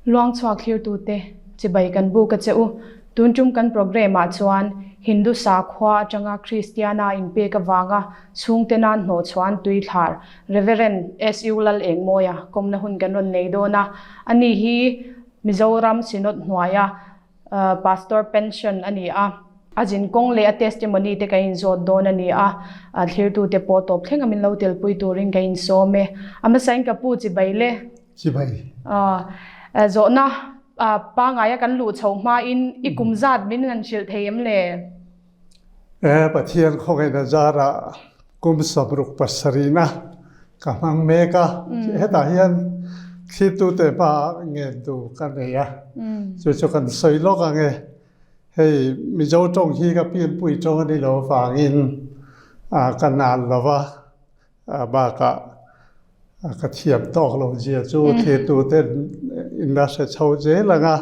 Luangchhuak thlirtute chibai kan buk a che u. Tun tum kan programme ah chuan Hindu sakhua atanga Kristiana inpek avanga chhungte nan hnawhchhuan tuithlar Reverend SU Lalengmawia kawmna hun kan rawn nei dawn a. Ani hi Mizoram Synod hnuaia Pastor pension a ni a, a zinkawng leh a testimony te ka inzawt dawn a ni a, thlirtute pawh tawp thleng a min lo telpui turin ka insawm e. A hmasain ka pu chibai le. Chibai. Zawhna pangaia kan luh chhoh hmain i kum zat min han hrilh thei em le? E, Pathian khawngaihna zarah kum 67na ka hmang mek a, hetah hian thlirtute hmaah ngen tur ka nei a, chu chu kan sawi lawk ang e. Hei Mizo tawng hi ka pianpui tawng a ni lo avangin ka nal lo va, bakah ka thiam tawk lo zia chu thlirtuten in la hre chho zel ang a.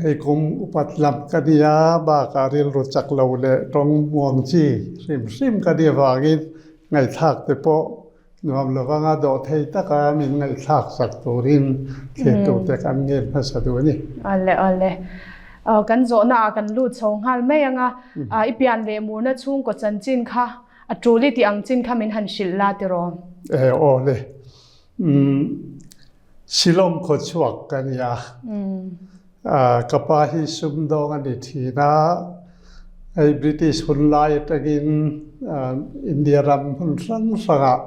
Hei kum upat lam ka nia, bakah rilru chak lo leh tawng muang chi hrim hrim ka nih avangin ngaihthlak te pawh nuam lovanga dawh thei taka min ngaihthlak sak turin thlir turte kan ngen hmasa duh a ni. Awle awle. Kan zawhna ah kan lut chho nghal mai anga, i pian leh murna chhungkaw chanchin kha a tul i tih ang chin kha min han hrilh la tiraw? E awle. Shillong khawchhuak ka ni a, ka pa hi sumdawng a ni thin a, hei British hun lai atangin India ram hmun hrang hrangah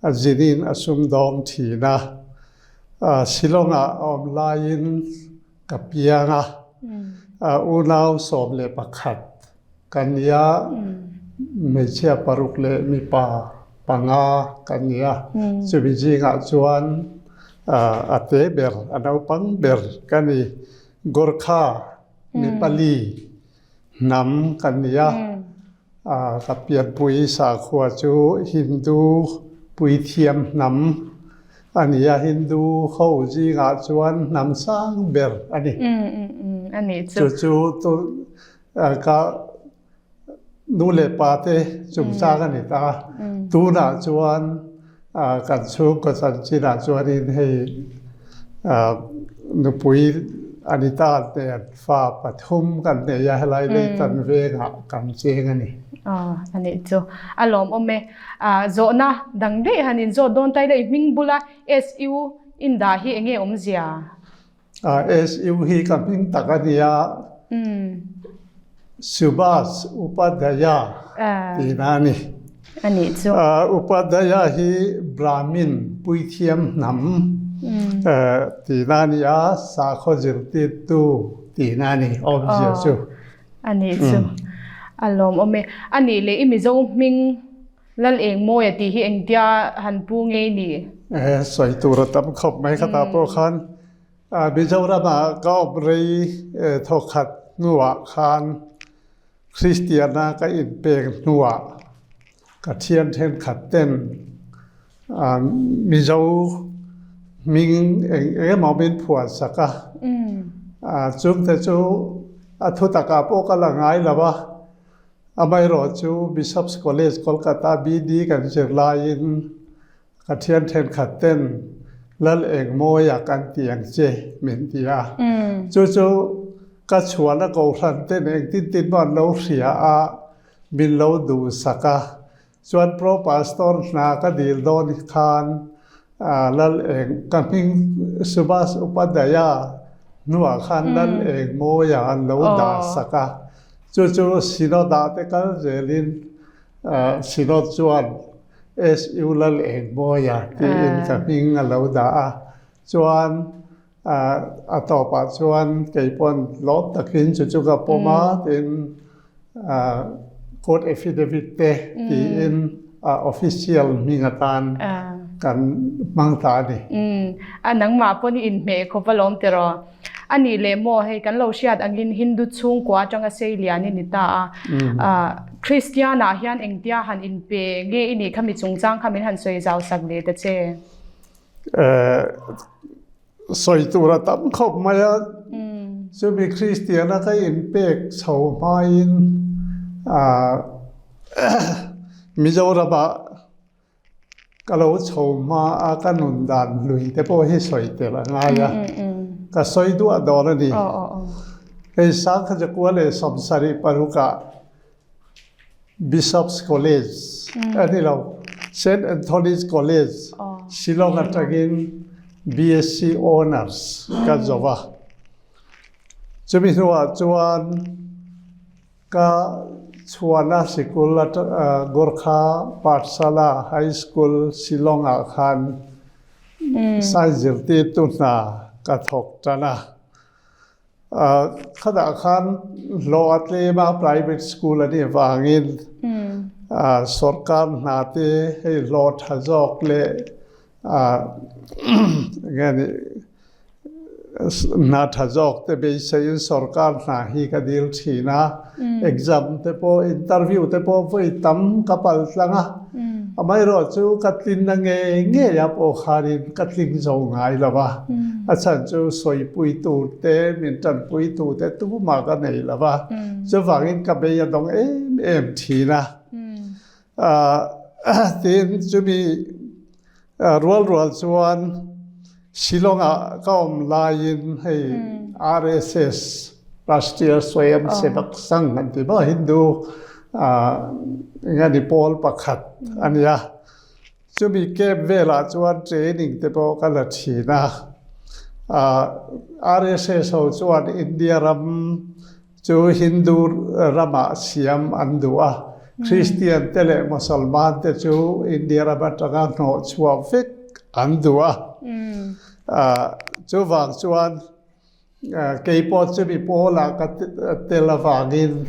a zinin a sumdawng thin a, Shillong-ah a awm laiin ka piang a, unau 11 Ka nia, hmeichhia paruk leh mipa panga ka nia. Chumi zingah chuan a te ber, a naupang ber ka ni. Gorkha Nepali hnam ka nia. Ka pianpui sakhua chu Hindu puithiam hnam a ni a. Hindu ho zingah chuan hnam sang ber a ni. Chu chu Ka nu leh pa te chungchang a ni ta a, tunah chuan kan chhungkaw chanchinah chuanin hei nupui a ni ta nen fa pathum kan nei a, helai Leitan vengah kan cheng a ni. Aw, a nih chu. A lawmawm e. Zawhna dang daih han inzawt dawn ta ila i hming bula SU indah hi enge awmzia? SU hi ka hming tak a nia, Subhas Upadhyaya tihna a ni. Upadhyaya hi Brahmin puithiam hnam tihna a ni a, sakhaw zirtirtu tihna a ni awmzia chu. A nih chu. A lawmawm e. A nih leh i Mizo hming Lal Engmawia tih hi engtia han pu ngei ni? E, sawi tur a tam khawp mai kha ta pawh khan Mizoramah ka awm rei thawkhat hnuah khan Kristiana ka inpek hnuah ka thian thenkhat ten Mizo hming eng emaw min phuah sak a, chungte chu a thutakah pawh ka la ngai lo a. Amaherawhchu Bishop's College, Kolkata BD kan zir laiin ka thian thenkhat ten Lal Engmawia kan ti ang che min ti a. Chu chu ka chhuan a kohhran ten engtin tin maw an lo hria a, min lo duhsak a. Chuan Pro Pastor hna ka dil dawn khan Lal Eng, ka hming Subhas Upadhyaya hnuah khan Lal Eng Mawia an lo dah sak a. Chu chu Synod ah te kal zelin Synod chuan SU Lal Eng Mawia tiin ka hming a lo dah a. Chuan a tawpah chuan kei pawn lawm takin chu chu ka pawm a tin court affidavit te tiin official hming atan kan hmang ta a ni. A nangmah pawn i inhmeh khawp a lawm tiraw? A nih leh maw hei kan lo hriat angin Hindu chhungkua atanga sei lian i ni ta a, Kristian ah hian engtia han inpe nge i nih kha mi chungchang kha min han sawi zau sak leh ta che. Sawi tur a tam khawp mai a, chumi Kristiana ka inpek chho hmain Mizoramah. Ka lo chho hma a, ka nun dan hlui te pawh hi sawi tel a ngai a, ka sawi duah dawn a ni. Hei Sangkhajakua leh 76 ah Bishop's College a ni lo, Saint Anthony's College, Shillong atangin BSc Honours ka zo a. Chumi hnuah chuan Ka chhuahna sikul Gorkha Pathsala High School Shillong ah khan science zirtirtu hna ka thawk tan a. Khatah khan hlawh a tlem a, private school a nih vangin sorkar hna te hei hlawh tha zawk leh enge ni Hna tha zawk te beiseiin sorkar hna hi ka dil thin a, exam te pawh interview te pawh vawi tam ka pal tlang a, amaherawh chu ka tlinna ngei ngei a pawh khanin ka tling zo ngai lo a, a chhan chu sawipui tur te min tanpui tu te tumah ka nei lo a, chuvangin ka bei a dawng em em thin a, tin chumi Rual rual chuan Shillong ah ka awm laiin hei RSS, Rashtriya Swayamsevak Sangh an ti maw, Hindu eng a ni pawl pakhat a nia. Chumi camp velah chuan training te pawh ka la thin a. RSS ho chuan India ram Chu Hindu ramah siam an duh a, Kristian te leh Mosalman te chu India ram atanga hnawh chhuah vek an duh a. Chuvang chuan keipawh chumi pawlah ka tel avangin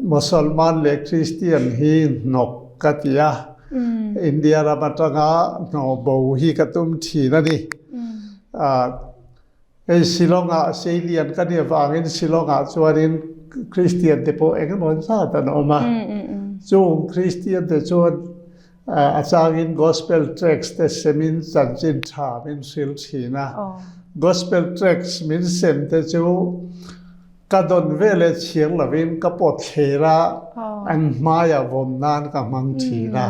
Mosalman leh Kristian hi hnawk ka ti a, India ram atanga hnawh bo hi ka tum thin a ni. Hei Shillong-ah Seilian ka nih avangin Shillong-ah chuanin Kristian te pawh eng emaw zat an awm a. Chung Kristian te chuan a changin Gospel tracts te semin chanchin tha min hrilh thin a. Gospel tracts min sem te chu ka dawn veleh chhir lovin ka pawt thler a, an hmaiah vawm nan ka hmang thin a.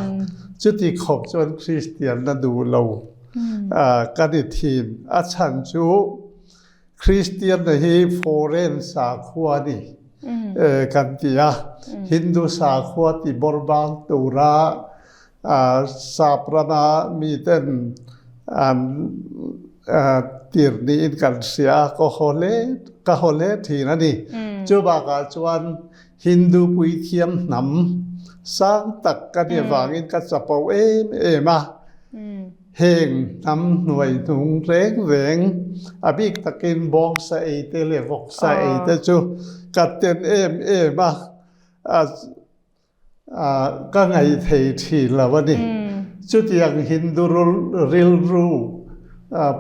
Chuti khawp chuan Kristian na duh lo. Kan i thim. A chhan chu Kristian hi foreign sakhua a ni kan ti a. Hindu sakhua ti bawrbang tura sap rama miten an tir niin kan hria a, ka haw hle ka haw hle thin a ni. Chu bakah chuan Hindu puithiam hnam sang tak ka nih avangin ka chapo em em a. Heng hnam hnuai hnung reng reng a bik takin bawngsa ei te leh vawksa ei te chu ka ten em em a, ka ngaih thei thin lo a ni. Chutiang Hindu rilru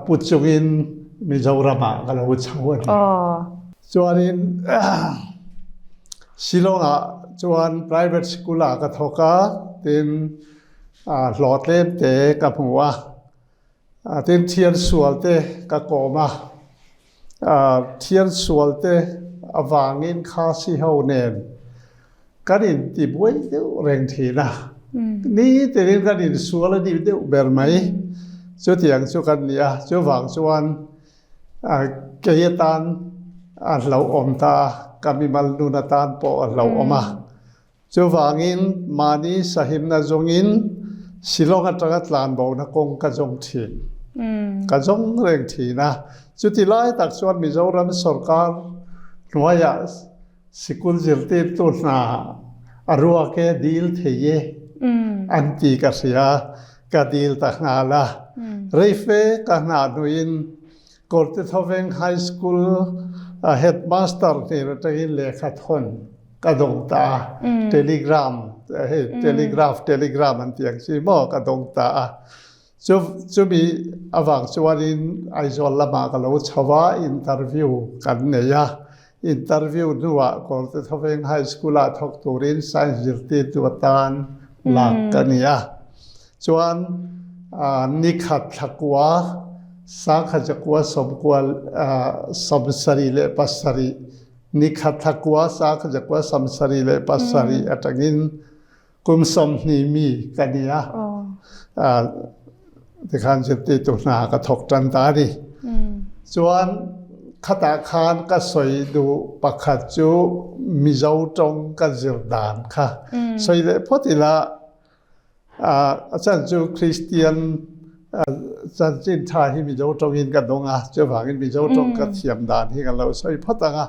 pu chungin Mizoramah ka lo chho a ni. Chuanin Shillong-ah chuan private school-ah ka thawk a, tin hlawh tlem te ka hmu a, tin thian sual te ka kawm a, thian sual te avangin Khasi ho nen kan inti buai deuh reng thin a, nitin kan insual a ni deuh ber mai, chutiang chu kan ni a, chuvang chuan Kei atan a hlauhawm ta a, ka mimal nun atan pawh a hlauhawm a. Chuvangin mahni sahimna zawngin Shillong atanga tlanbohna kawng ka zawng thin. Ka zawng reng thin a. Chuti lai tak chuan Mizoram sorkar hnuaiah sikul zirtirtu hna a ruak e, dil thei e an ti ka hria. Ka dil ta nghal a. Reife ka hnah hnuin Kawrtethawveng High School a headmaster hnen atangin lehkha thawn ka dawng ta a. Telegram, hei telegraph, telegram an tih ang chi maw ka dawng ta a. Chu chumi avang chuanin Aizawl lamah ka lo chho a, interview kan nei a. Interview hnuah Kawrtethawveng High School-ah thawk turin Science zirtirtu atan lak ka ni a. Chuan nikhat thlakua sangkhat zakua sawmkua 77, nikhat thlakua sangkhat zakua 77 atangin kum 20 mi ka ni a. Tikhan zirtirtu hna ka thawk tan ta a ni. Chuan khatah khan ka sawi duh pakhat chu Mizo tawng ka zir dan kha sawi leh phawt ila a chan chu Kristian chanchin tha hi Mizo tawngin ka dawng a, chuvangin Mizo tawng ka thiam dan hi ka lo sawi phawt ang a.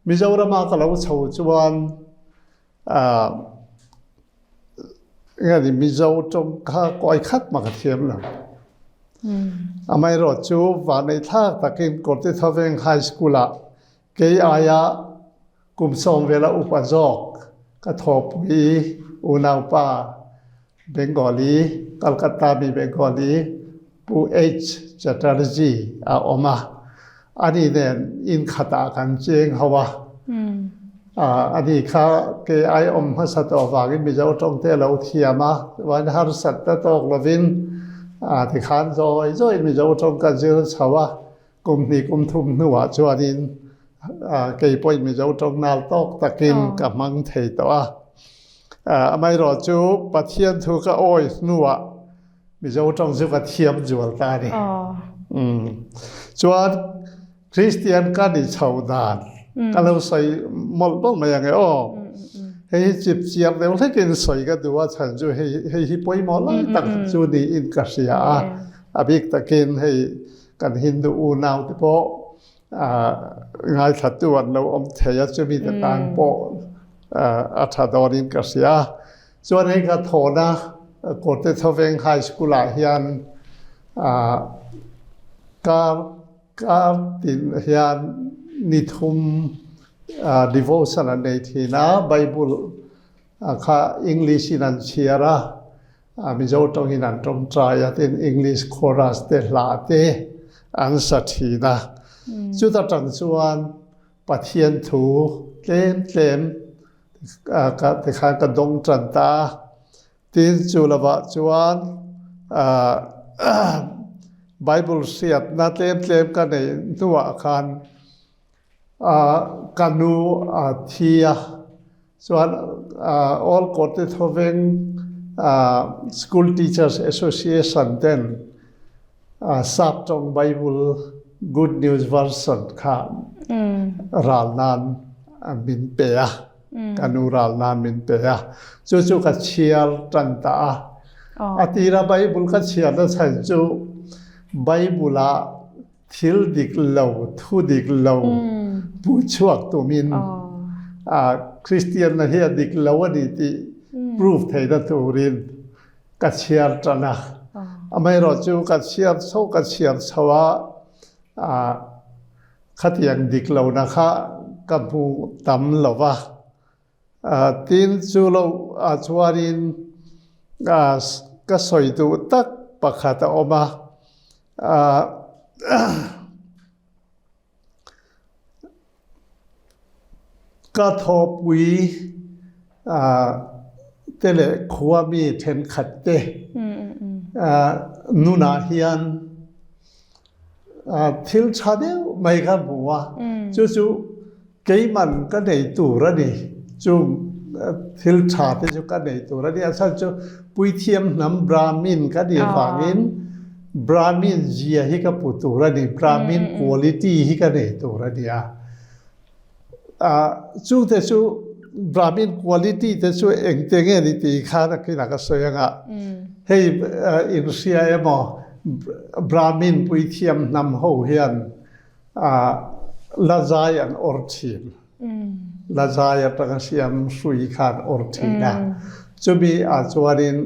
Mizorama ka lo chho chuan Engati Mizo tawng kha kawi khat mah ka thiam lo. Amaherawh chu vanneih thlak takin Kawrtithaveng High School ah kei aia kum sawm vela upa zawk ka thawhpui unaupa Bengali, Calcutta mi Bengali Pu H Chatterjee a awm a, ani nen in khatah kan cheng ho a. Ani kha kei ai awm hmasa tawh vangin Mizo tawng te a lo thiam a, chuan harsatna tawk lovin tikhan zawi zawiin Mizo tawng ka zir chho a, kum hnih kum thum hnuah chuanin kei pawhin Mizo tawng nal tawk takin ka hmang thei tawh a. Amaherawh chu Pathian thu ka awi hnuah Mizo tawng chu ka thiam zual ta a ni. Chuan Kristian ka ni chho dan ka lo sawi mawlh mawlh mai ang e aw. Hei hi chip chiar deuh hlekin sawi ka duh a chhan chu hei hei hi pawimawh lai tak chu niin ka hria a. A bik takin hei kan Hindu unau te pawh ngaithla tu an lo awm thei a chumi te tan pawh a tha dawnin ka hria. Chuan hei ka thawhna Kawrtethawveng High School ah hian kar kar tin hian ni thum devotion an nei thin a, Bible kha English in an chhiar a, Mizo tawngin an tawngtai a, tin English chorus te hla te an sa thin a. Chuta tang chuan Pathian thu tlem tlem ka tikhan ka dawng tan ta a. Tin chu lovah chuan Bible hriatna tlem tlem ka neih hnuah khan ka nu a thi a, chuan All Kawrtethawveng School Teachers Association ten Sap tawng Bible Good News Version kha ral nan min pe a, ka nu ral nan min pe a. Chu chu ka chhiar tan ta a. A tira Bible ka chhiar na chhan chu Bible ah thil dik lo, thu dik lo hmuh chhuak tumin Kristian na hi a dik lo a ni tih proof theihna turin ka chhiar tan a. Amaherawh chu ka chhiar chho ka chhiar chho a, khatiang dik lohna kha ka hmu tam lo va. Tin chu lo ah chuanin ka sawi duh tak pakhat a awm a. Ka thawhpui te leh khua mi thenkhat te nunah hian thil tha deuh mai kha hmu a, chu chu Keiman ka nei tur a ni. Chung thil tha te chu ka nei tur a ni. A chhan chu Puithiam hnam Brahmin ka nih vangin Brahmin zia hi ka pu tur a ni. Brahmin quality hi ka nei tur a ni a. Chung te chu Brahmin quality te chu engte nge ni tih khan a kinah ka sawi ang a. Hei inhria emaw Brahmin Puithiam hnam ho hian La zai an awr thin. La zai atanga siam hrui kha an awr thin a. Chumi ah chuanin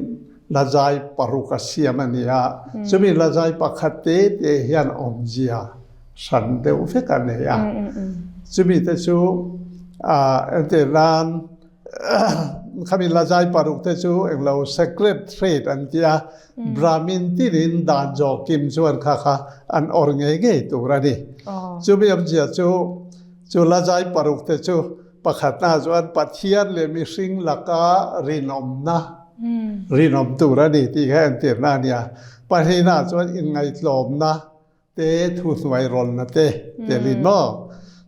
la zai paruk a siam a ni a. Chumi la zai pakhat te te hian awmzia hran deuh vek a nei a. Chumi te chu entir nan Khami lazai paruk te chu englo sacred thread an ti a, Brahmin tinin dan zawk kim chuan kha kha an awr ngei ngei tur a ni. Chumi awmzia chu, chu lazai paruk te chu pakhatna chuan Pathian leh mihring laka rinawmna rinawm tur a ni tih kha entirna a ni a. Pahnihna chuan inngaihtlawmna te thuhnuai rawnna te telin maw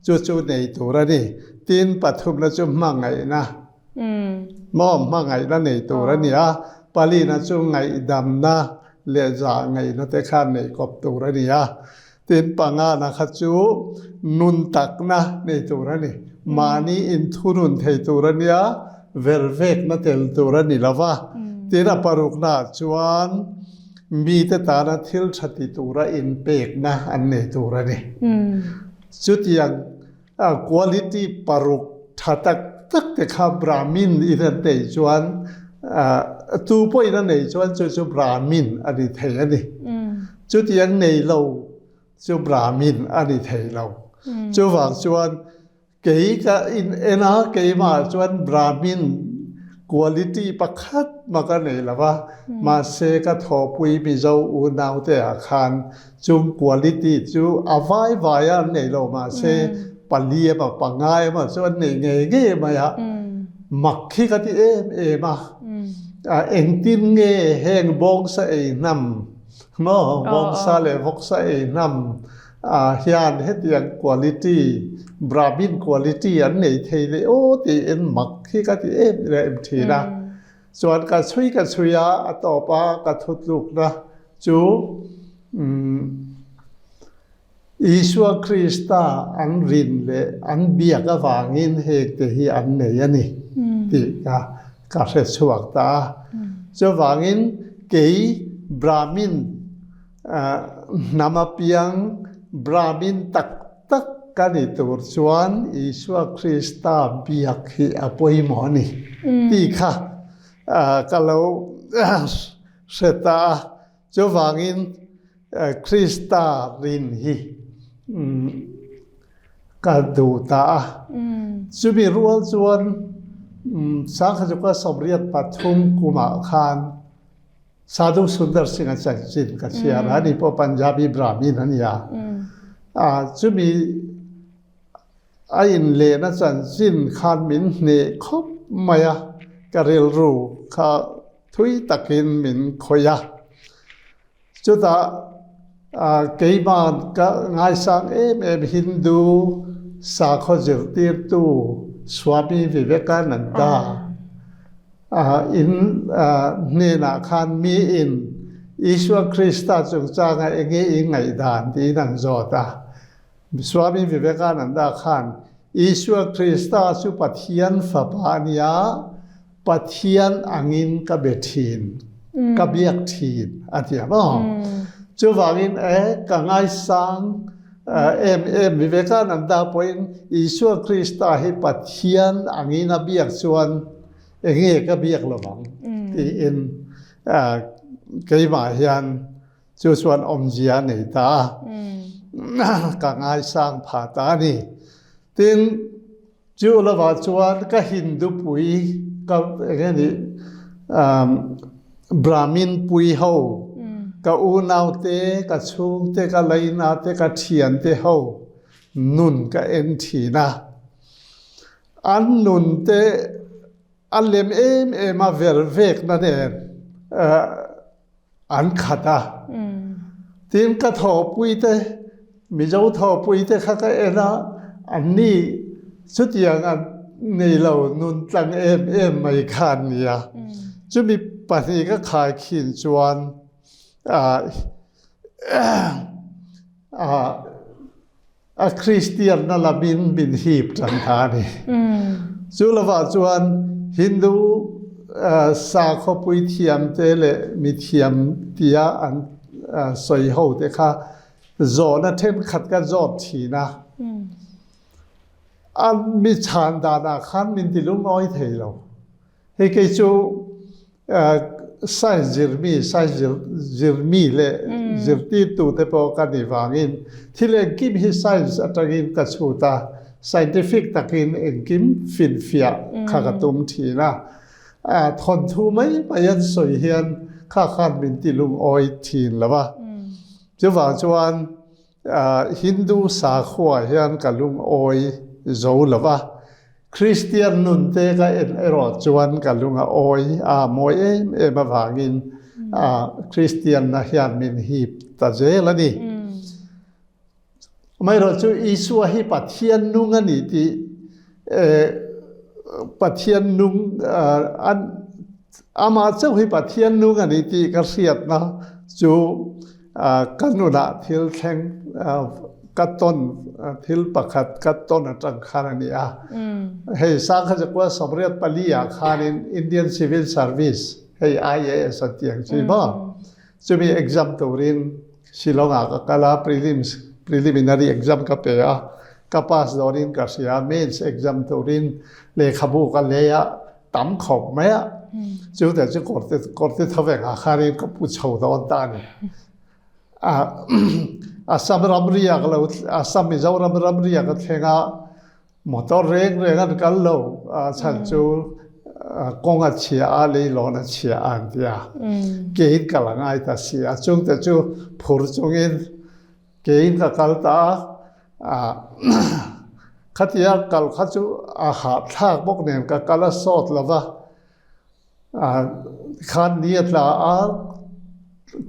chu chu nei tur a ni. Tin, pathumna chu hmangaihna maw hmangaihna nei tur a ni a. Palina chu ngaihdamna leh zah ngaihna te kha neih kawp tur a ni a. Tin, pangana kha chu nun takna nei tur a ni. Mahni inthunun thei tur a nia, vervekna tel tur a ni lo va. Tin, a paruknaah chuan mite tana thil tha ti tura inpekna an nei tur a ni. Chutiang quality paruk tha tak tak te kha Brahmin in an neih chuan tu pawhin a neih chuan chu chu Brahmin a ni thei a ni. Chutiang nei lo chu Brahmin a ni thei lo. Chuvang chuan kei ka in en a, keimah chuan Brahmin quality pakhat mah ka nei lo va, mahse ka thawhpui Mizo unaute ah khan Chung quality chu a vai vai a an nei lo mahse pali emaw pangai emaw chu an nei ngei ngei mai a, mak khi ka ti em em a, engtin nge heng bawngsa ei hnam maw bawngsa leh vawksa ei hnam hian hetiang quality Brahmin quality an nei thei leh aw tiin mak khi ka ti em em thin a. Chuan ka chhui ka chhui a, a tawp a ka thutlukna chu Isua Krista an rin leh an biak avangin hengte hi an nei a ni tih ka ka hre chhuak ta a. Chuvangin kei Brahmin hnam apiang Brahmin tak tak ka ni tur chuan Isua Krista biak hi a pawimawh a ni tih kha ka lo hre ta a. Chuvangin Krista rin hi ka duh ta a. Chumi rual chuan Sangkhazuka 83 kumah khan Sadhu Sundar Singh a chanchin ka chhiar a, ani pawh Punjabi Brahmin a ni a. Chumi a inlehna chanchin khan min hneh khawp mai a, ka rilru kha thui takin min khawih a. Chutah keimah ka ngaisang em em Hindu sakhaw zirtirtu Swami Vivekananda In hnenah khan miin Isua Krista chungchanga enge i ngaihdan tiin an zawt a. Swami Vivekananda khan Isua Krista chu Pathian fapa a nia, Pathian angin ka be thin, ka biak thin a ti a maw? Chuvangin e ka ngaisang em em Vivekananda pawhin Isua Krista hi Pathian angin a biak chuan enge ka biak lo vang tiin keimah hian chu chuan awmzia a nei ta a, ka ngaisang phah ta a ni. Tin, chu lovah chuan ka Hindu pui ka enge ni Brahmin pui ho ka unaute, ka chhungte, ka lainate, ka thiante ho nun ka en thin a. An nun te a lem em em a ver vekna nen an khat a. Tin ka thawhpui te, Mizo thawhpui te kha ka en a, an ni chutiang an nei lo nun tlang em em mai kha an ni a. Chumi pahnih ka khaikhin chuan A Kristianna lamin min hip tan ta a ni. Chu lovah chuan Hindu sakhawpui thiamte leh mithiam tia an sawi ho te kha zawhna thenkhat ka zawt thin a. An mi chhan danah khan min ti lungawi thei lo. Hei kei chu science zirmi, science zirmi leh zirtirtu te pawh ka nih vangin thil engkim hi science atangin ka chhut a, scientific takin engkim finfiah kha ka tum thin a. Thawnthu mai mai an sawi hian kha khan min ti lungawi thin lo a. Chuvang chuan Hindu sakhua hian ka lungawi zo lo va, Kristian nun te ka en erawh chuan ka lung a awi a mawi em em avangin Kristianna hian min hip ta zel a ni. Amaherawhchu Isua hi Pathian nung a ni tih Pathian nung an. Amah chauh hi Pathian nung a ni tih ka hriatna chu ka nunah thil thleng ka tawn thil pakhat ka tawn atang khan a ni a. Hei Sangha Zakua 84 ah khanin Indian Civil Service hei IAS an tih ang chi maw? Chumi exam turin Shillong ah ka kal a, prelims preliminary exam ka pe a, ka pass dawnin ka hria a, mains exam turin lehkhabu ka lei a, tam khawp mai a, chu te chu kawrte kawrte thaveng ah khanin ka pu chho dawn ta a ni. Assam ramri ah ka lo Assam Mizoram ramri ah ka thleng a, motor reng reng an kal lo a chhan chu kawng a chhia a, leilawn a chhia a an ti a, kein kal a ngai ta si a, chungte chu phur chungin Keiin ka kal ta a, khatia kal kha chu a hahthlak bawk nen ka kal a sawt lo va, tikhan ni a tla a,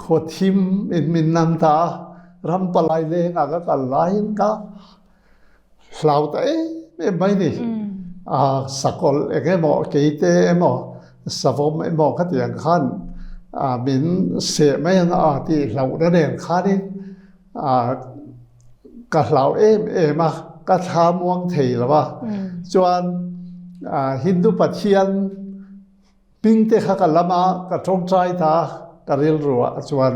khaw thim in min nam ta a, ram palai lengah ka kal laiin ka hlau ta em em mai ni. A sakawlh eng emaw keite emaw savawm emaw khatiang khan min seh mai ang a tih hlauhna nen khanin ka hlau em em a, ka thla muang thei lo a. Chuan Hindu Pathian Hming te kha ka lam a, ka tawngtai ta a, ka rilru ah chuan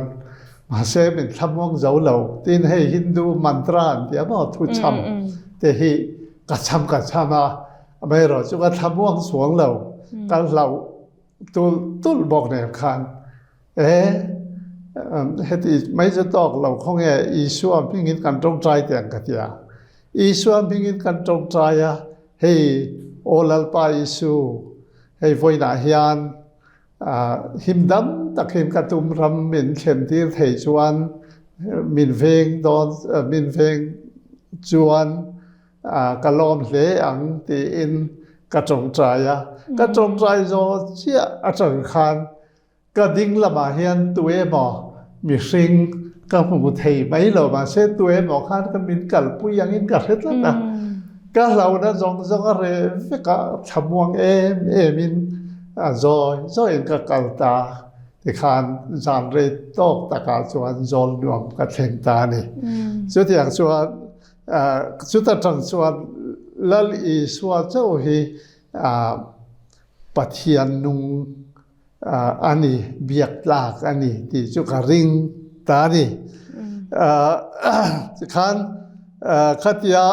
mahse min thlamuang zo lo. Tin hei Hindu mantra an ti a maw thu cham te hi ka cham ka cham a, amaherawh chu ka thlamuang chuang lo, ka hlauh tulh tulh bawk nen khan e heti mai chu tawk lo khawnge Isua hmingin kan tawngtai teh ang ka ti a, Isua hmingin kan tawngtai a, hei Aw Lalpa Isu, Hei vawiinah hian him dam takin ka tum ram min thlen tir thei chuan min veng dawn min veng chuan ka lawm hle ang tiin ka tawngtai a. Ka tawngtai zawh chiah atang khan Ka ding lamah hian tu emaw mihring ka hmu thei mai lo mahse tu emaw khan ka min kalpui angin ka hre tlat a. Ka hlauhna zawng zawng a reh vek a, thlamuang em emin a zawi zawiin ka kal ta. Tikhan zan rei tawk takah chuan zawl nuam ka thleng ta a ni. Chutiang chuan chuta tang chuan Lal Isua chauh hi Pathian nung a ni, biak tlak a ni tih chu ka ring ta a ni. Tikhan khatia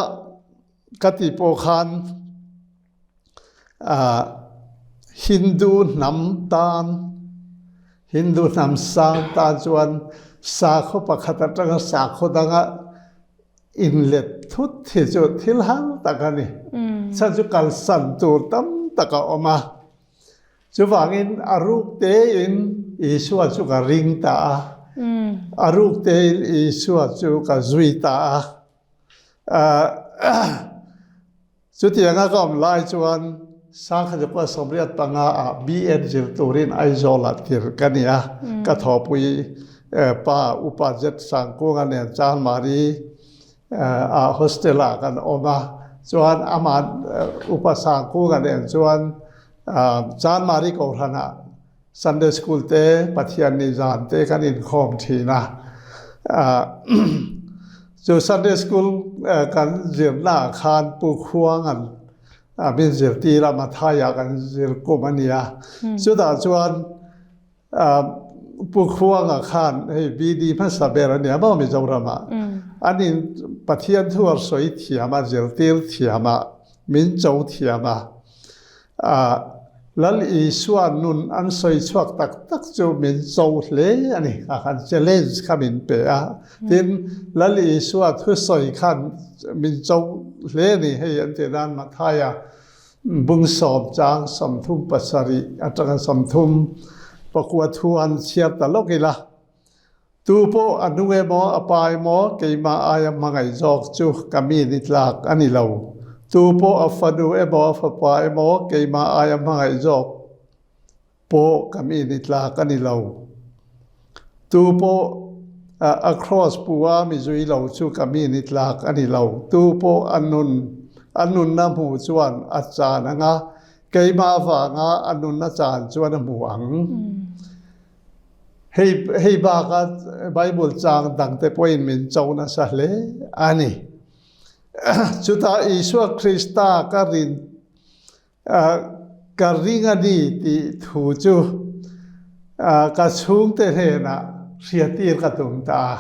ka tih pawh khan Hindu hnam tan, Hindu hnam sang tan chuan sakhaw pakhat atanga sakhaw danga inlet thut hi chu thil hang tak a ni. Chhan chu kalsan tur tam tak a awm a. Chuvangin a ruk tein Isua chu ka ring ta a, a ruk tein Isua chu ka zui ta a. Chutianga ka awm lai chuan 1975 ah BN zir turin Aizawlah tir ka ni a, ka thawhpui pa Upa Jet Sangkunga nen Chanmari ah hostel ah kan awm a, chuan amah Upa Sangkunga nen chuan Chanmari Kohhranah Sunday School te Pathianni zan te kan inkhawm thin a. Chu Sunday School kan zirna ah khan Pu Khuanga'n min zirtir a, Mathaiah kan zir kum a ni a. Chutah chuan Pu Khuanga khan hei BD hmasa ber a nia maw Mizoramah. An in Pathian thu a sawi thiam a, zirtir thiam a, min cho thiam a. Lal Isua nun an sawi chhuak tak tak chu min cho hle a ni. A khan challenge kha min pe a. Tin, Lal Isua thusawi khan min cho hle a ni. Hei an tih nan Mathaia Bung sawm chang 37 atanga 34 thu han chhiar ta lawk ila, Tu pawh a nu emaw a pa emaw keimah aia hmangaih zawk chu ka mi ni tlak a ni lo. Tu pawh a fanu emaw a fapa emaw keimah aia hmangaih zawk pawh ka mi ni tlak a ni lo. Tu pawh a kraws pu a mi zui lo chu ka mi ni tlak a ni lo. Tu pawh a nun a nunna hmuh chuan a chan ang a. Keimah avanga a nunna chan chuan a hmu ang. Hei hei baka Bible chang dangte pawhin min cho nasa hle a ni. Chutah Isua Krista ka rin Ka ring a ni tih thu chu ka chhungte hnenah hriatir ka tum ta a.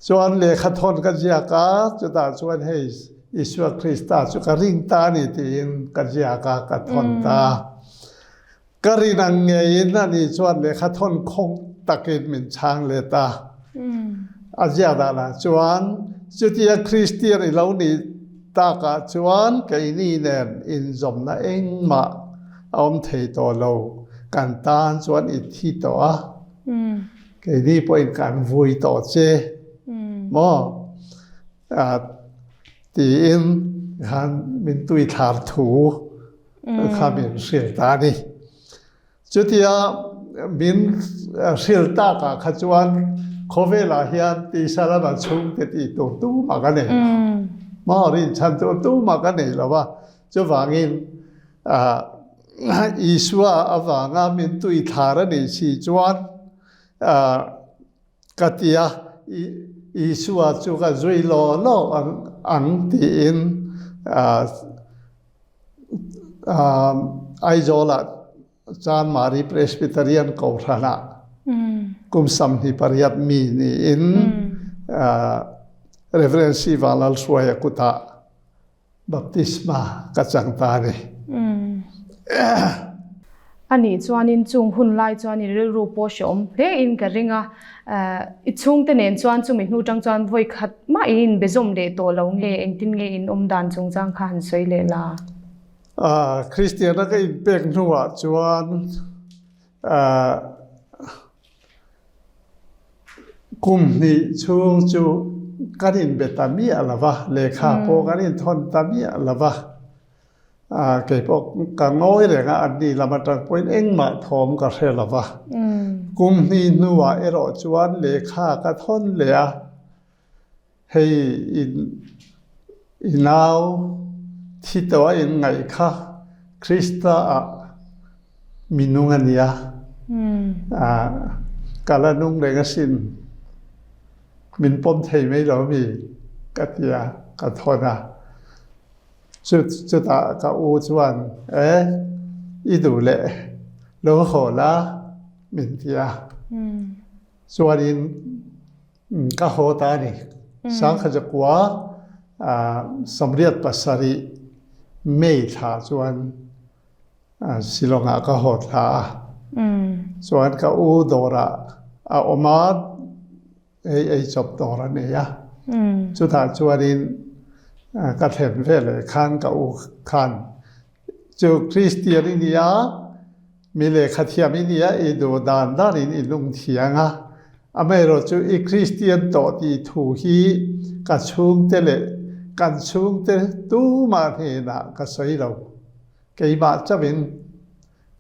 Chuan lehkha thawn ka ziak a, chutah chuan hei Isua Krista chu ka ring ta a ni tiin ka ziak a, ka thawn ta a. Ka rin ang ngeiin ani chuan lehkha thawn khawng takin min chhang let a. A ziak danah chuan, Chutia Kristian i lo nih takah chuan keini nen inzawmna engmah a awm thei tawh lo, kan tan chuan i thi tawh a, keini pawhin kan vui tawh che maw? Tiin khan min tuithlar thu kha min hrilh ta a ni. Chutia min hrilh takah kha chuan khawvelah hian tisa lama chhungte tih tur tumah ka nei lo. Maw rinchhan tur tumah ka nei lo va, chuvangin Isua avanga min tuithlar a nih si chuan Ka ti a, Isua chu ka zui law law ang tiin Aizawlah Chanmari Presbyterian Kohhranah kum 28 mi niin Reverend Siva Lalhruaia kutah Baptisma ka chang ta a ni. A nih chuanin chung hun lai chuan i rilru pawh hrehawm hle in ka ring a, i chhungte nen chuan chumi hnu tang chuan vawi khat mah i inbe zawm leh tawh lo nge, engtin nge in awm dan chungchang kha han sawi leh la? Kristiana ka inpek hnuah chuan Kum hnih chhung chu kan inbe ta miah lo va, lehkha pawh kan inthawn ta miah lo va. Kei pawh ka ngawi reng a, anni lam atang pawhin engmah thawm ka hre lo va. Kum hnih hnuah erawh chuan lehkha ka thawn leh a. Hei i nau thi tawh a in ngaih kha Krista ah mi nung a nia. Ka la nung reng asin. Min pawm thei mai lo mi ka ti a, ka thawn a. Chutah ka u chuan e i duh leh lo haw la min ti a. Chuanin Ka haw ta a ni. Sangkha zakua 87 May thla chuan Shillong ah ka haw thla a. Chuan ka u dawrah a awm a, hei ei chawp dawr a nei a. Chutah chuanin ka thlen veleh khan ka u khan chu Kristian i nia, Mi lehkha thiam i nia, i duh dan danin i lung thiang a. Amaherawh chu i Kristian tawh tih thu hi ka chhungte leh kan chhungte tumah hnenah ka sawi lo. Keimah chauhin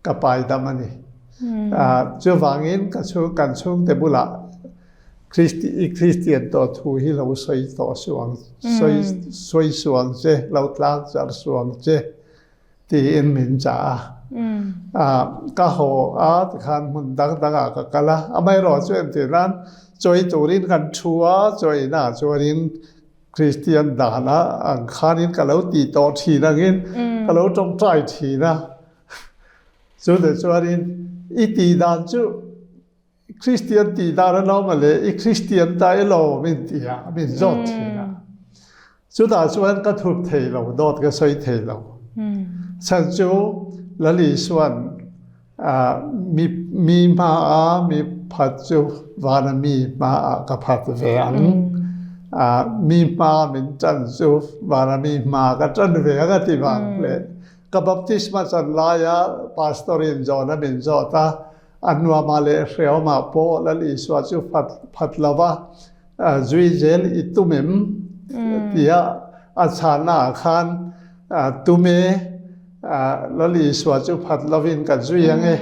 ka paidam a ni. Chuvangin ka chhung kan chhungte bulah i Kristian tawh thu hi lo sawi tawh suh ang, sawi suh ang che, lo tlang char suh ang che. Tiin min chah a. Ka haw a tikhan hmun dang dangah ka kal a, amaherawh chu entir nan chawi turin kan thu a, chawina ah chuanin Kristian dana ang khanin ka lo ti tawh thin angin ka lo tawngtai thin a. Chutah chuanin i tih dan chu Kristian tih dan a lo mawle, i Kristian ta elaw min ti a, min zawt thin a. Chutah chuan ka thup thei lo, dawt ka sawi thei lo. Chhan chu Lal Isuan mi mi hmaa mi phat chu vana mi hmaah ka phat ve ang. Mi hmaa min tan chu vana mi hmaa ka tan ve ang a ti vang leh ka baptisma chan laia pastor in zawhna min zawt a, A nuamah leh hreawmah pawh Lal Isua chu phat lova zui zel i tum em? tia a chhannaah khan tum e, Lal Isua chu phat lovin ka zui ang e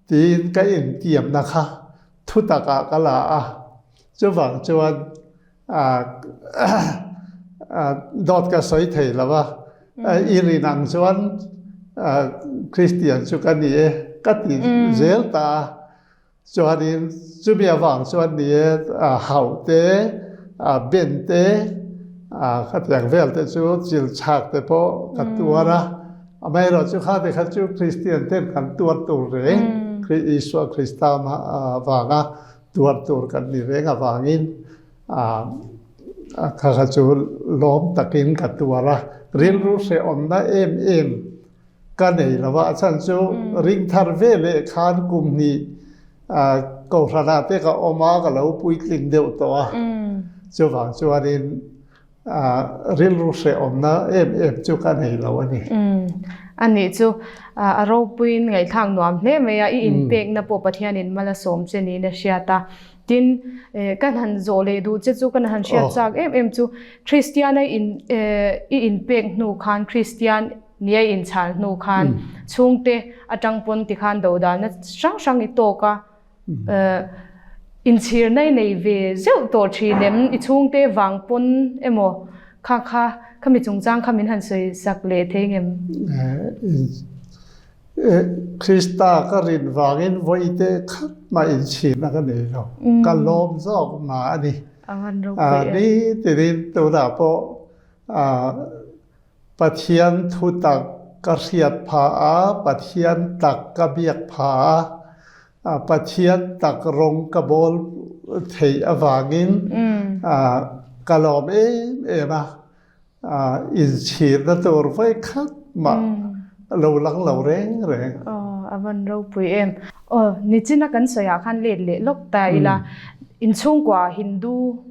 tiin ka intiamna kha thutakah ka la a. Chuvang chuan dawt ka sawi thei lo a, i rin ang chuan. Kristian chu ka ni e ka ti zel ta a. Chuanin chumi avang chuan ni e hauh te, ben te, khatiang vel te chu chil chhak te pawh ka tuar a. Amaherawh chu kha te kha chu Kristian ten kan tuar tur reng, Isua Krista vanga tuar tur kan ni reng avangin kha kha chu lawm takin ka tuar a. Rilru hrehawmna em em Ka nei lo a, a chhan chu ring thar ve leh khan kum hnih Kohhranah te ka awm a, ka lo puitling deuh tawh a. Chuvang chuanin rilru hrehawmna em em chu ka nei lo a ni. Anih chu a ropuiin ngaihthlak nuam hle mai a, i inpekna pawh Pathianin mal a sawm che niin a hriat a. Tin, kan han zawh leh duh che chu kan han hriat chak em em chu Kristiana i inpek hnu khan Kristian Nia inchhal hnu khan chhungte atang pawn tikhan dodalna hrang hrang i tawk a, inchhirna i nei ve zeuh tawh thin em? I chhungte vang pawn emaw kha kha khami chungchang kha min han sawi sak leh thei ngem? Krista ka rin vangin vawite khat mah inchhirna ka nei lo, ka lawm zawk mah a ni. Ni tinin tunah pawh Pathian thutak ka hriat phah a, Pathian tak ka biak phah a, Pathian tak rawng ka bawl theih avangin ka lawm em em a, inchhirna tur vawikhat mah lo lang lo reng reng. Aw, a van ropui em. Aw, nichina kan sawiah khan let leh lawk ta ila, inchhungkua Hindu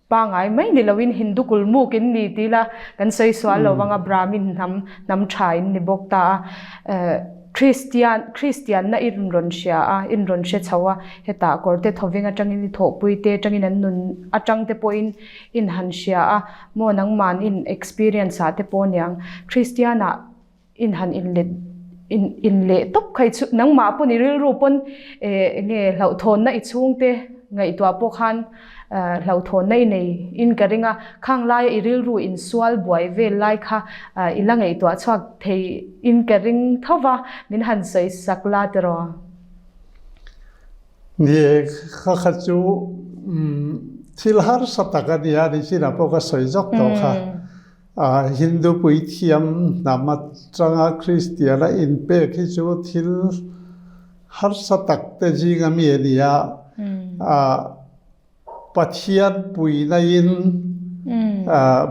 Pangai mai ni loin Hindu kulmuk in ni ti la kan sawi sual lo vanga Brahmin hnam hnam tha in ni bawk ta a. Kristian Kristianna i rawn hria a, in rawn hre chho a, hetah kawrte thawveng atangin i thawhpui te atangin an nun atang te pawhin in han hria a, maw nangman in experience ah te pawh aniang Kristian ah In han inlet in inleh tawp kha i chhu nangmah pawn i rilru pawn eh enge hlauhthawnna i chhungte ngaihtuah pawh khan ah hlauhthawnna i nei in ka ring a, khang laia i rilru insual buai vel lai kha ah i la ngaihtuah chhuak thei in ka ring tho va, min han sawi sak la tiraw? Ni e, kha kha chu thil harsa tak a nia, nichinah pawh ka sawi zawk tawh kha. Hindu puithiam hnam atanga Kristian a inpek hi chu thil harsa tak te zinga mi a ni a, Pathian puinain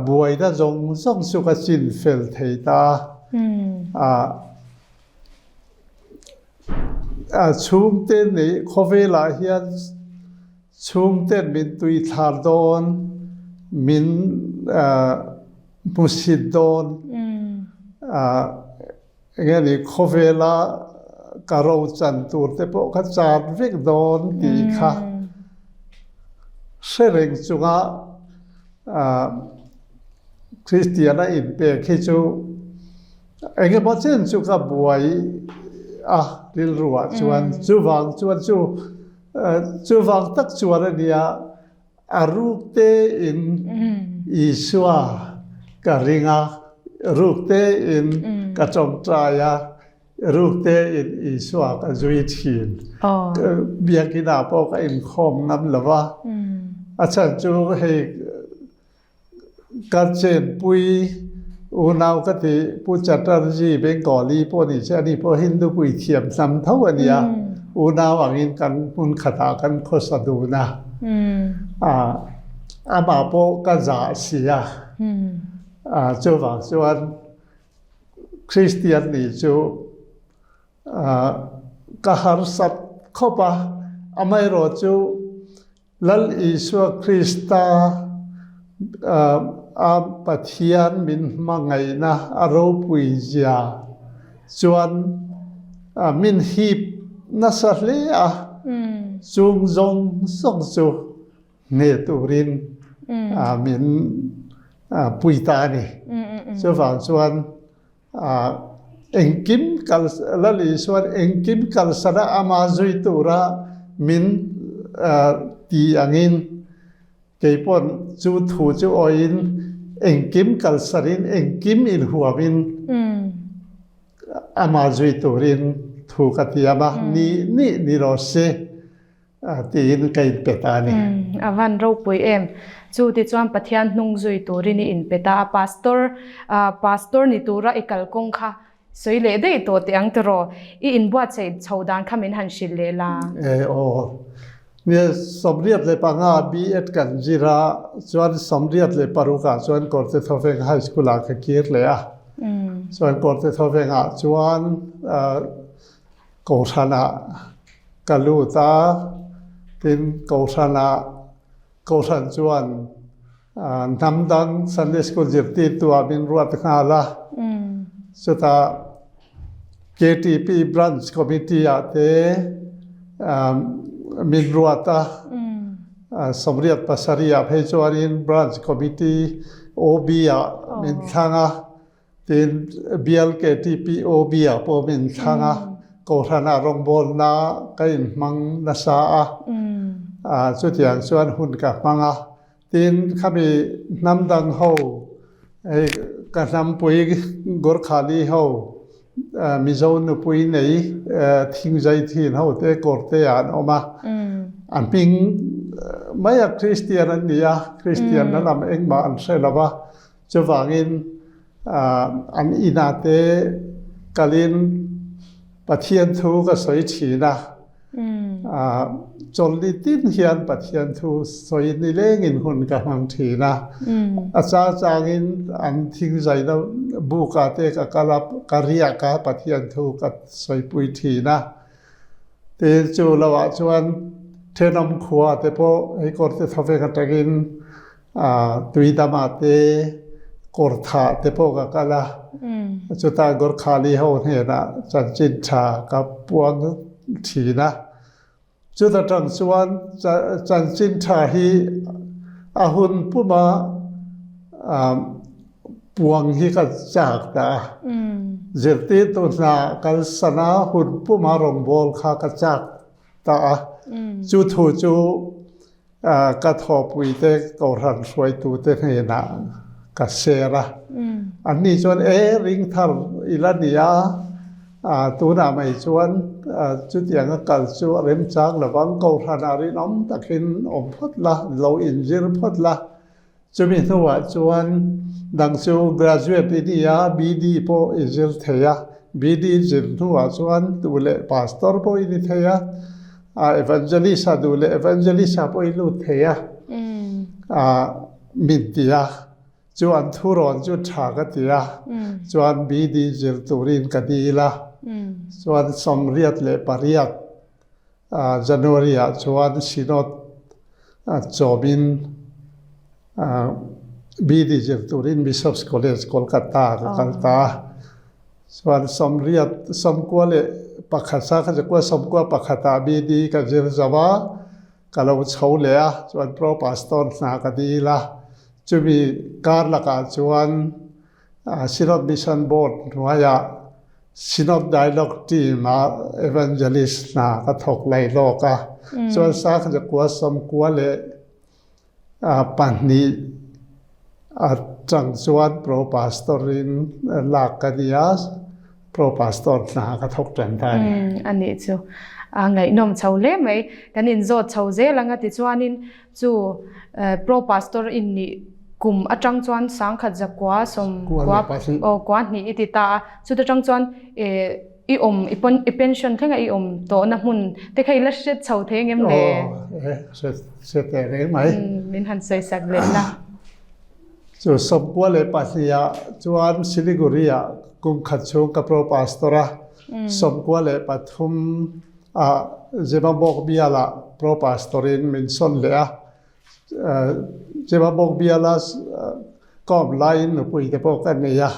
buaina zawng zawng chu ka chin fel thei ta a. Chhungte neih khawvelah hian Chhungten min tuithlar dawn, min hmusit dawn, enge ni khawvela ka ro chan tur te pawh ka chan vek dawn tih kha hre reng chunga Kristian a inpek hi chu engemaw chen chu ka buai a rilruah chuan chuvang chuan chu Chuvang tak chuan a nia, a ruk tein Isua ka ring a, ruk tein ka tawngtai a, ruk tein Isua ka zui thin. Biakinah pawh ka inkhawm ngam lo va, a chhan chu hei Ka chenpui unau ka ti Pu Chatterjee Bengali pawh ni che ani pawh Hindu puithiam hnam tho a nia unau angin kan hmun khatah kan khawsa dun a amah pawh ka zah si a chuvang chuan Kristian nih chu ka harsat khawp a amaherawhchu Lal Isua Krista a Pathian min hmangaihna a ropui zia chuan min hip nasa hle a, chung zawng zawng chu hneh turin min pui ta a ni. Chuvang chuan Engkim kal Lal Isuan engkim kalsana ama zui tura min ti angin kei pawn chu thu chu awiin engkim kalsarin engkim inhuamin. Amah zui turin thu ka tiam a, nih nih ni rawh se tiin ka inpe ta a ni. A van ropui em. Chu tichuan Pathian hnung zui turin i inpe ta a, Pastor Pastor ni tura i kalkawng kha sawi leh daih tawh teh ang tiraw? I inbuatsaih chho dan kha min han hrilh leh la. E aw. Nia, 75 B.Ed kan zir a, chuan 86 ah chuan Kawrte Thawveng High School ah ka kir leh a. Chuan Kawrte Thawveng ah chuan Kohhran ah ka lut a, tin Kohhran ah Kohhran chuan Hnam dang Sunday School zirtirtu ah min ruat nghal a, chutah KTP Branch Committee ah te min ruat a, 87 ah phei chuanin Branch Committee OB ah min thlang a, tin Bial KTP OB ah pawh min thlang a, Kohhranah rawngbawlna ka inhmang nasa a, chutiang chuan hun ka hmang a. Tin, khami hnam dang ho, hei ka hnampui Gorkhali ho, Mizo nupui nei thingzai thin ho te kawrte ah an awm a. A hming mai a Kristian an ni a, Kristian na lam engmah an hre lo va, chuvangin an inah te kalin Pathian thu ka sawi thin a. Chawlhni tin hian Pathian thu sawi nilengin hun ka hmang thin a. A chang changin an thingzaina bukah te ka kal a, ka riak a, Pathian thu ka sawipui thin a. Tin, chu lohah chuan thenawm khua te pawh hei kawrte thawveng atangin Tuidamah te Kawrthah te pawh ka kal a, chutah Gorkhali ho hnenah chanchin tha ka puang thin a. Chuta tang chuan chanchin tha hi a hun puma puang hi ka chak ta a. Zirtirtu hna kalsan a hun puma rawngbâwl kha ka chak ta a. Chu thu chu Ka thawhpuite Kohhran hruaitute hnenah ka share a. Anni chuan, E, ring thar i la ni a, tunah mai chuan chutiang a kal chu a remchang lo vang, Kohhranah rinawm takin awm phawt la, lo inzir phawt la. Chumi hnuah chuan dang chu graduate i ni a, BD pawh i zir thei a, BD zir hnuah chuan duh leh pastor pawh i ni thei a, evangelist a duh leh evangelist ah pawh i lut thei a, min ti a, chu an thurawn chu tha ka ti a, chuan BD zir turin ka dil a, chuan 88 January ah chuan Synod chawmin BD zir turin Bishop's College, Kolkata ah ka kal ta a. Chuan 91 sa kha zakua 91 ah BD ka zir zo a, ka lo chho leh a, chuan Pro Pastor hna ka dil a. Chumi kar lakah chuan Synod Mission Board hnuaiah Synod Dialogue Team ah Evangelist hna ka thawk lai lawk a. Chuan Sakha zakua 92 atang chuan Pro Pastor in lak ka ni a, Pro Pastor hna ka thawk tan ta a ni. A nih chu. A ngaihnawm chho hle mai. Kan inzawt chho zel ang a tichuanin Chu Pro Pastor in nih kum atang chuan 1992 aw 2 i ti ta a, chuta tang chuan i awm i pension thlenga i awm tawhna hmun te kha i la hre chho thei ang em le? Aw e hre teh reng mai. Min han sawi sak leh la. Chu 92 ah chuan Siliguri ah kum khat chhung ka Pro Pastor a, 93 Ah Zemabawk bialah Pro Pastor in min sawn leh a, Zemabawk biala ka awm laiin nupui te pawh ka nei a,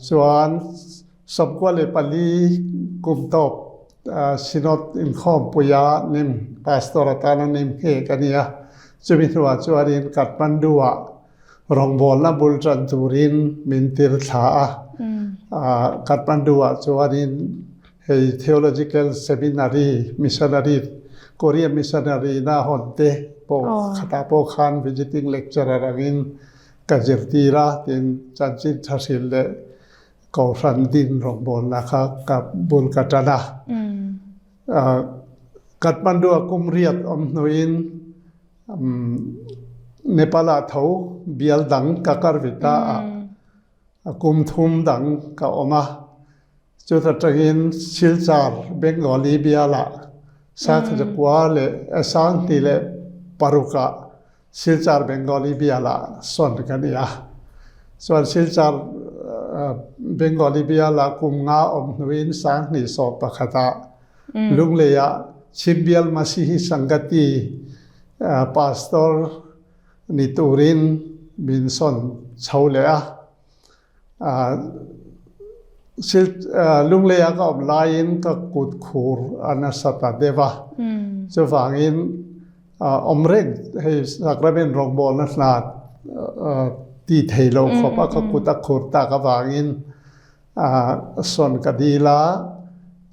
chuan 94 kum tawp Synod inkhawmpuia nim Pastor atana nim nghek a ni a, chumi hnuah chuanin Kathmandu-ah Rawngbawlna bul tan turin min tir thla a. Kathmandu-ah chuanin hei Theological Seminary, Missionary, Korean Missionary na hawn te pawh khatah pawh khan visiting lecturer angin ka zirtir a, tin chanchin tha hrilh leh. Kohhran din rawngbawlna kha ka bul ka tan a. Kathmandu-a kum riat awm hnuin Nepal-ah tho bial dang ka kar ve ta a, kum thum dang ka awm a. Chuta tangin Silchar Bengali bialah Sangkua leh Sanghnih leh parukah Silchar Bengali bialah sawn ka ni a. Chuan Silchar Bengali bialah kum nga awm hnuin 2011 ah Lunglei ah Chhimbial Masihi Sangati Pastor ni turin min sawn chho leh a. Lunglei ah ka awm laiin ka kut khur a nasa ta deuh a. Chuvangin awm reng hei Sacrament rawngbawlna hna ti thei lo khawp a ka kut a khur tak avangin sawn ka dil a.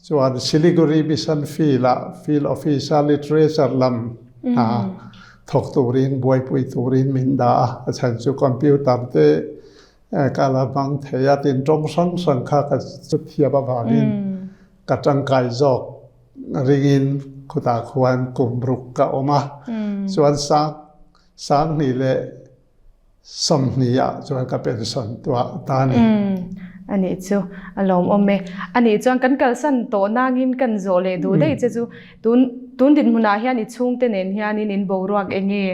Chuan Siliguri Mission Field ah Field Office a Literature lam hna thawk turin buaipui turin min dah a. A chhan chu computer te Ka la hmang thei a, tin tawng hrang hrang kha ka thiam avangin ka tangkai zawk ringin khutah khuan kum ruk ka awm a. Chuan sang 20 leh 20 ah chuan ka pension tuah ta a ni. A nih chu a lawmawm e. A nih chuan kan kalsan tawh nangin kan zawh leh duh daih che chu Tun tun dinhmunah hian i chhungte nen hianin in boruak eng nge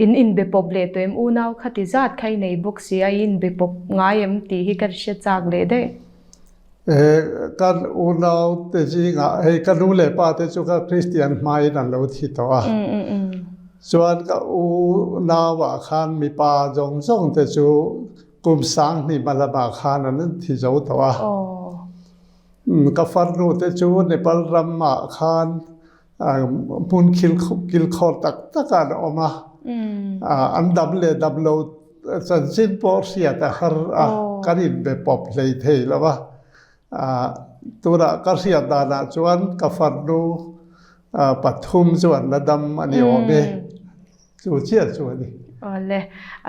in inbe pawp leh tawh em? Unau kha ti zat kha i nei bawk si a, i inbe pawp ngai em tih hi ka hre chak leh daih. Kan unau te zingah hei ka nu leh pa te chu ka Kristian hmain an lo thi tawh a. Chuan ka unauah khan mipa zawng zawng te chu kum 2000 hma lamah khan an thi zo tawh a. Ka farnu te chu Nepal ram ah khan hmun kilkhawr tak tak ah an awm a, an dam leh dam lo chanchin pawh hriat a har a, kan inbe pawp hlei thei lo a. Tunah ka hriat danah chuan ka farnu pathum chu an la dam a ni awm e. Chu chiah chu a ni. Awle,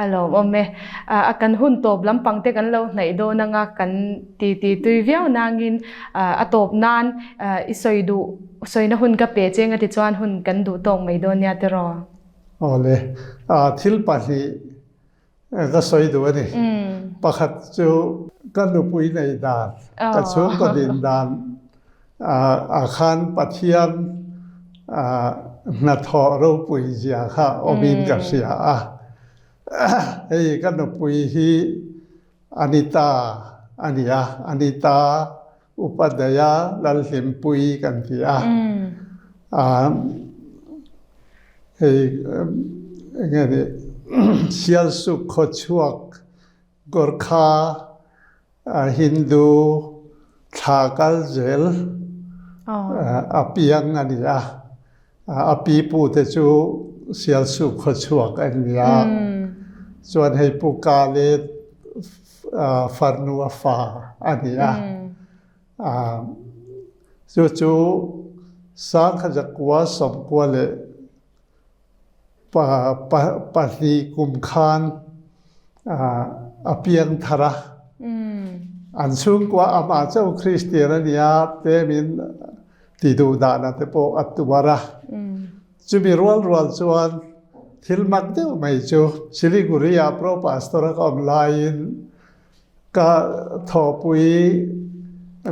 a lawmawm e. A kan hun tawp lampang te kan lo hnaih dawn anga kan ti ti tui viau nangin a tawp nan i sawi duh sawina hun ka pe che anga tichuan hun kan duh tawk mai dawn nia tiraw? Awle, thil pahnih Ka sawi duh a ni. Pakhat chu ka nupui nei dan, ka chhungkaw din dan ah khan Pathian hnathawh ropui zia kha awmin ka hria a. Hei ka nupui hi Anita a ni a, Anita Upadaya Lalhlimpui kan ti a. Hei enge ni Sialsuk khawchhuak Gorkha Hindu thla kal zel a piang a ni a. A pi pu te chu Sialsuk khawchhuak an ni a. Chuan hei Pu Kale farnu a fa a ni a. Chu chu 1992 kum khan a piang thar a. An chhungkua amah chauh Kristian a nia temin ti duh dahna te pawh a tuar a. Chumi rual rual chuan thil mak deuh mai chu Siliguri-ah Pro Pastor a ka awm laiin ka thawhpui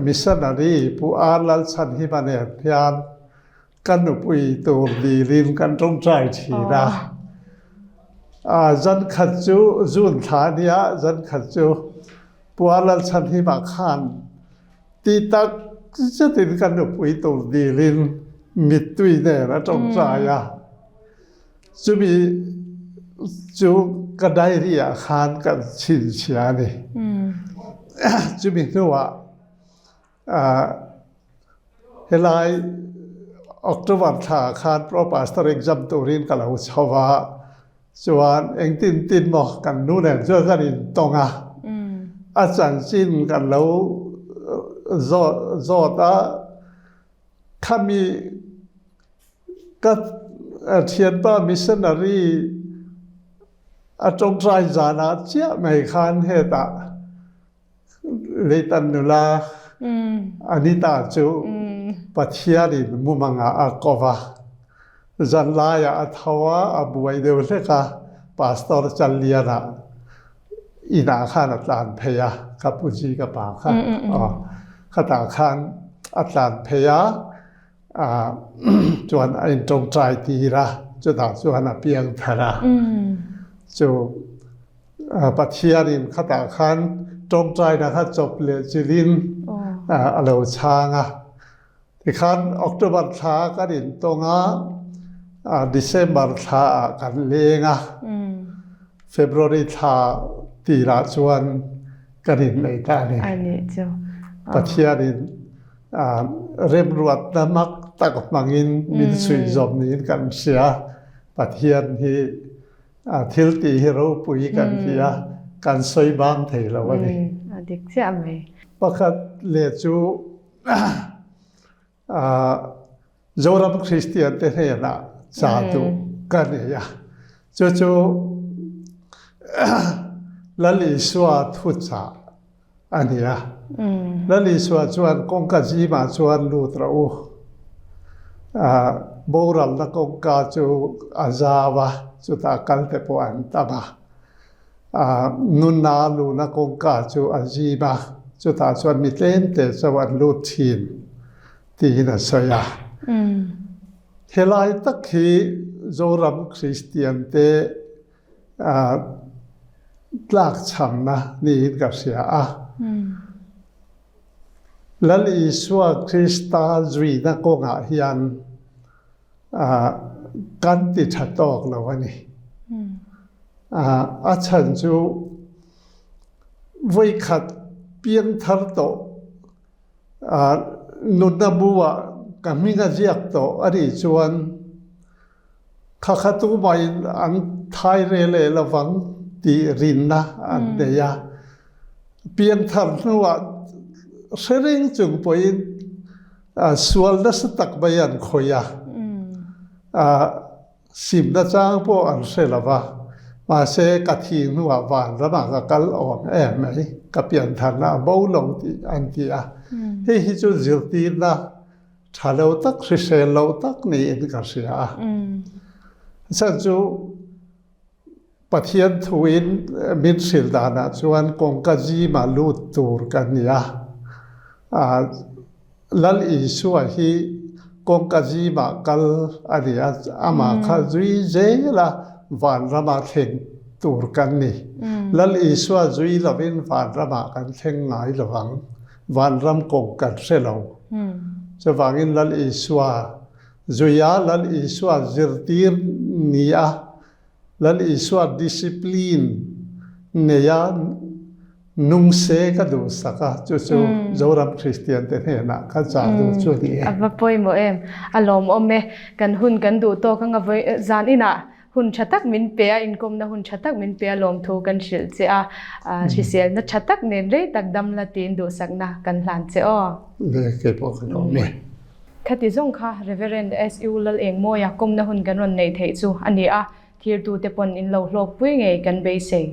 missionary Pu R. Lalchhanhima nen hian ka nupui tur dilin kan tawngtai thin a. Zan khat chu June thla a nia, zan khat chu Pu R. Lalchhanhima khan Ti tak zetin ka nupui tur dilin mittui nen a tawngtai a, chumi chu ka diary ah khan ka chhinchhiah a ni. Chumi hnuah helai October thla ah khan Pro Pastor exam turin ka lo chho a, Chuan engtin tin maw kan nu nen chuan kan intawng a, a chanchin kan lo zawt zawt a, khami ka thianpa missionary a tawngtai zanah chiah mai khan hetah. Leitan nula Anita chu Pathianin mumangah a ko va. Zanlaiah a tho a, a buai deuh hlek a, Pastor Challiana inah khan a tlan phei a, ka puji ka pa kha aw khatah khan a tlan phei a, chuan a intawngtai tir a, chutah chuan a piang thar a. Chu Pathianin khatah khan tawngtaina kha chawp leh chilhin a lo chhang a. Tikhan October thla kan intawng a, December thla ah kan leng a, February thla tirah chuan kan innei ta a ni. Pathianin remruatna mak tak hmangin min suihzawm niin kan hria. Pathian hi thil tih hi ropui kan ti a, kan sawi bang thei lo a ni. A dik chiah mai. Pakhat leh chu Zoram Kristian te hnenah cha duh ka nei a, chu chu Lal Isua thuchah a ni a. Lal Isua chuan kawngka zimah chuan lut rawh u, boralna kawngka chu a zau a, chutah kal te pawh an tam a. Nunna luhna kawngka chu a zim a, chutah chuan mi tlemte chauh an lut thin tiin a sawi a. Helai tak hi Zoram Kristiante tlakchhamna niin ka hria a. Lal Isua Krista zuina kawngah hian kan ti tha tawk lo a ni. A chhan chu vawikhat piangthar tawh nunna bu ah ka hming a ziak tawh a nih chuan kha kha tumahin an thai re leh lovang tih rinna an nei a. Piangthar hnuah hre reng chung pawhin Sual nasa tak mai an khawih a, simna chang pawh an hre lo va, mahse ka thi hnuah vanramah ka kal awm em mai, ka piantharna a bo lo tih an ti a. Hei hi chu zirtirna tha lo tak, hrisel lo tak niin ka hria a. Chhan chu Pathian thuin min hrilh danah chuan kawngka zima lut tur ka ni a. Lal Isua hi kawngka zimah kal a ni a, amah kha zui zela vanrama thleng tur kan ni. Lal Isua zui lovin vanramah kan thleng ngai lovang, vanram kawng kan hre lo. Chuvangin Lal Isua zuia Lal Isua zirtir ni a, Lal Isua discipline neia nung se ka duhsak a, chu chu Zoram Kristian te hnenah ka chah duh chu a ni e. A va pawimawh em? A lawmawm e. Kan hun kan duh tawk anga vawi zan inah hun tha tak min pe a, inkawmna hun tha tak min pe a lawmthu kan hrilh che a, hriselna tha tak nen rei tak dam la tiin duhsakna kan hlan che aw. Le, keipawh ka lawm e. Khati zawng kha Reverend SU Lalengmawia kawmna hun kan rawn neih theih chu a ni a, thirtute pawn in lo hlawkpui ngei kan beisei.